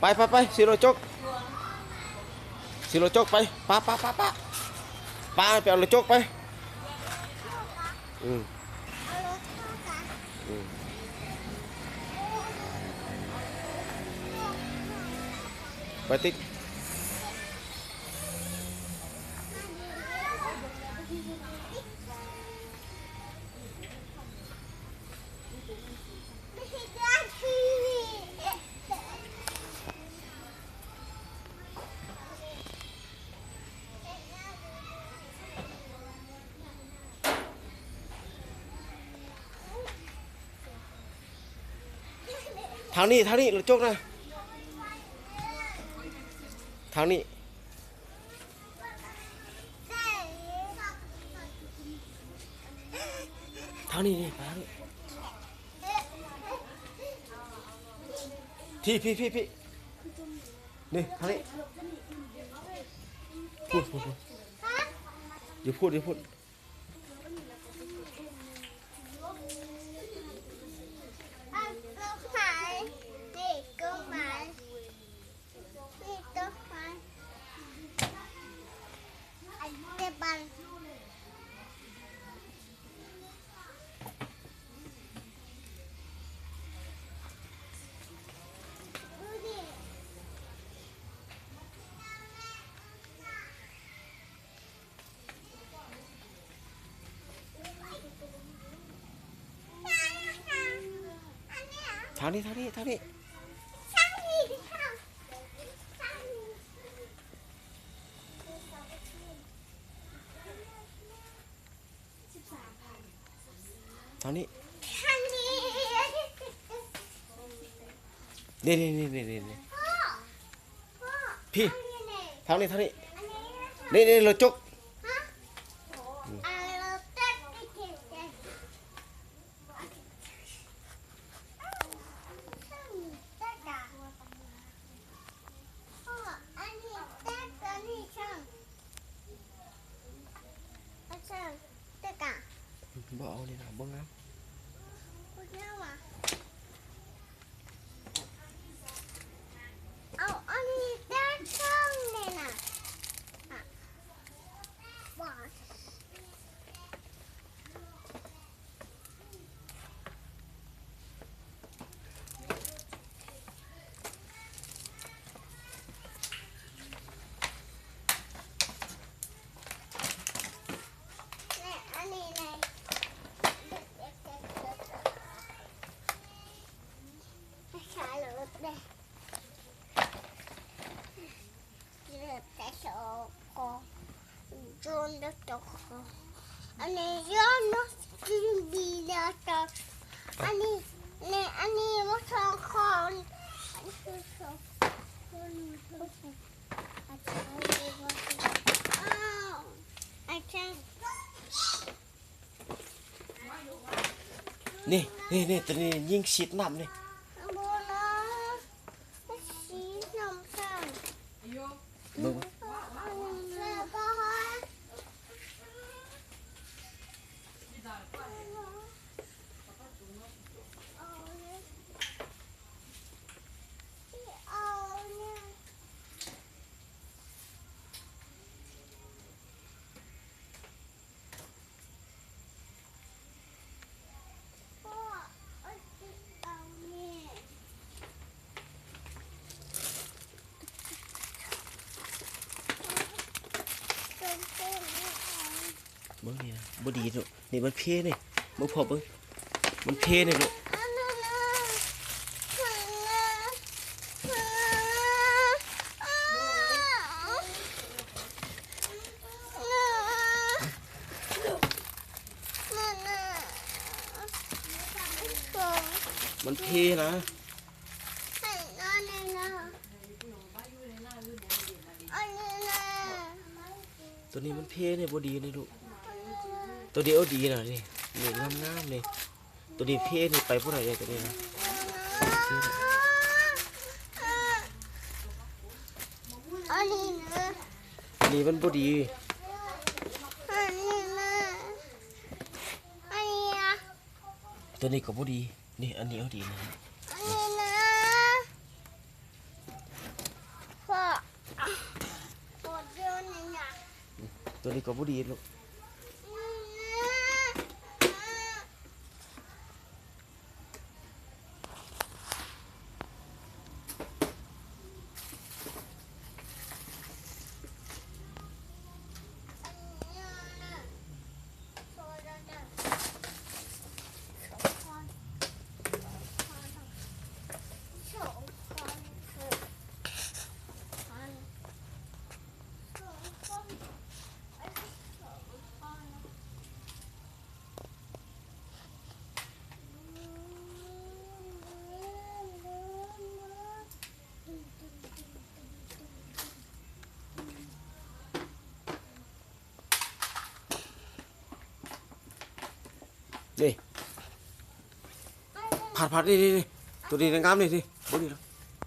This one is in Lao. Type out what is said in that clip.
ໄປ ໄປ ໄປ ຊິລົດຈົກ ຊິລົດຈົກໄປ ປະ ປະ ປະ ປະ ປະ ໄປເອົາລົດຈົກໄປ ອືມ ອືມ ໄປຕິດ. ທາງນີ້ ທາງນີ້ ລົດຈົກນະ ທາງນີ້. ທາງນີ້ນີ້ ໄປທາງນີ້ ທີ່ ພີ້ ພີ້ ພີ້ ນີ້ ທາງນີ້ ພຸ້ນ ພຸ້ນ ພຸ້ນ ຢູ່ພຸ້ນ ຢູ່ພຸ້ນ. ທາງນີ້ ທາງນີ້ ທາງນີ້ ທາງນີ້ ທາງນີ້ ນີ້ ນີ້ ນີ້ ນີ້. ພີ້ ທາງນີ້ ທາງນີ້ ນີ້ ນີ້ ລົດຈົກ ຮະ ອືມ ບໍ່ເອົານີ້ນະ ບໍ່ງາມ ບໍ່ງາມຫວາ ເອົາອັນນີ້ແຕ່ເທິງນີ້ນະ ອະ ຫວາ. ແລະ ອັນນີ້ແຫຼະ ຂາລົດເດ້ ເກີບແຕ່ສອງ ໂຈນດອກເຕີ ອັນນີ້ຍ້ອນເນາະ ກິນດີແລ້ວຕອນ ອັນນີ້ ນີ້ ອັນນີ້ບໍ່ສອງຄົນ ອັນນີ້ຄືສອງຄົນ ນີ້ ນີ້ ນີ້ ໂຕນີ້ຍິງສີດນ້ຳນີ້ ບໍ່ນະ ສີນ້ຳຕານ ເບິ່ງ ເບິ່ງນີ້ນະ ບໍ່ດີເນາະ ນີ້ມັນເພນີ້ ເບິ່ງພໍ່ເບິ່ງ ມັນເພນີ້ລູກ ມັນເພນະ. ໂຕນີ້ມັນເພນີ້ ບໍ່ດີນີ້ລູກ ໂຕດຽວດີນະນີ້ ນີ້ງາມໆນີ້ ໂຕນີ້ເພນີ້ ໄປບໍ່ໄດ້ເດ້ໂຕນີ້ນະ ອັນນີ້ນະ ນີ້ມັນບໍ່ດີ ອັນນີ້ນະ ອັນນີ້ນະ ໂຕນີ້ກໍບໍ່ດີ ນີ້ ອັນນີ້ເອົາດີນະ ອັນນີ້ນະ ຕົວນີ້ກໍບໍ່ດີລູກ. ນີ້ ພັດໆ ນີ້ໆ ໂຕນີ້ງາມນີ້ ນີ້ ເບິ່ງນີ້ລະ.